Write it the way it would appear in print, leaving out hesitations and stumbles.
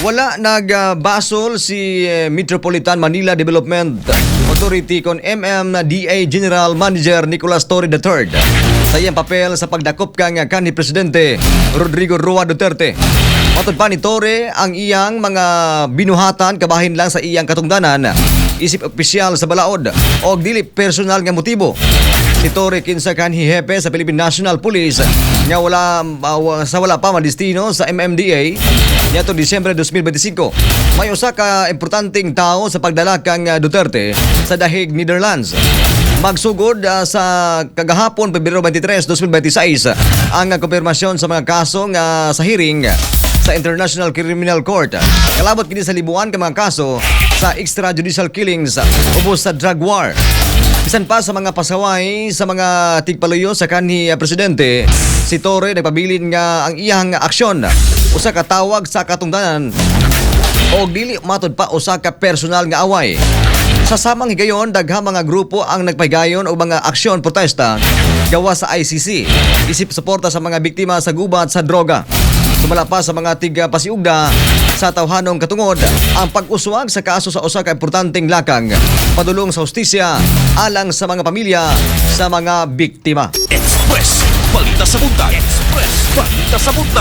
Wala nagbasol si Metropolitan Manila Development Authority kon MMDA General Manager Nicolas Torre III sa iyang papel sa pagdakop kang kanhi Presidente Rodrigo Roa Duterte. Matod pa ni Torre, ang iyang mga binuhatan kabahin lang sa iyang katungdanan isip opisyal sa balaod o dili personal nga motibo. Si Torre, kinsa kanhi hepe sa Philippine National Police nga wala sa wala pa madestino sa MMDA niadtong Disyembre 2025. May usa ka importanteng tao sa pagdala kang Duterte sa The Hague, Netherlands. Magsugod sa kagahapon, Pebrero 23, 2026, ang kumpirmasyon sa mga kaso nga sa hearing sa International Criminal Court. Kalabot kini sa libuan ka mga kaso sa extrajudicial killings ubos sa drug war. Bisan pa sa mga pasaway sa mga tigpaluyo sa kanhi presidente, si Torre nagpabilin nga ang iyang aksyon usa ka tawag sa katungdanan o dili matod pa usa ka personal nga away. Sa samang higayon, daghang mga grupo ang nagpahigayon og mga aksyon protesta gawa sa ICC isip suporta sa mga biktima sa gubat sa droga. Sumala pa sa mga tiga pasiugda sa tawhanong katungod ang pag-uswag sa kaso sa usa ka importanteng lakang padulong sa hustisya alang sa mga pamilya sa mga biktima. Express Balita sa Buntag. Express Balita sa Buntag.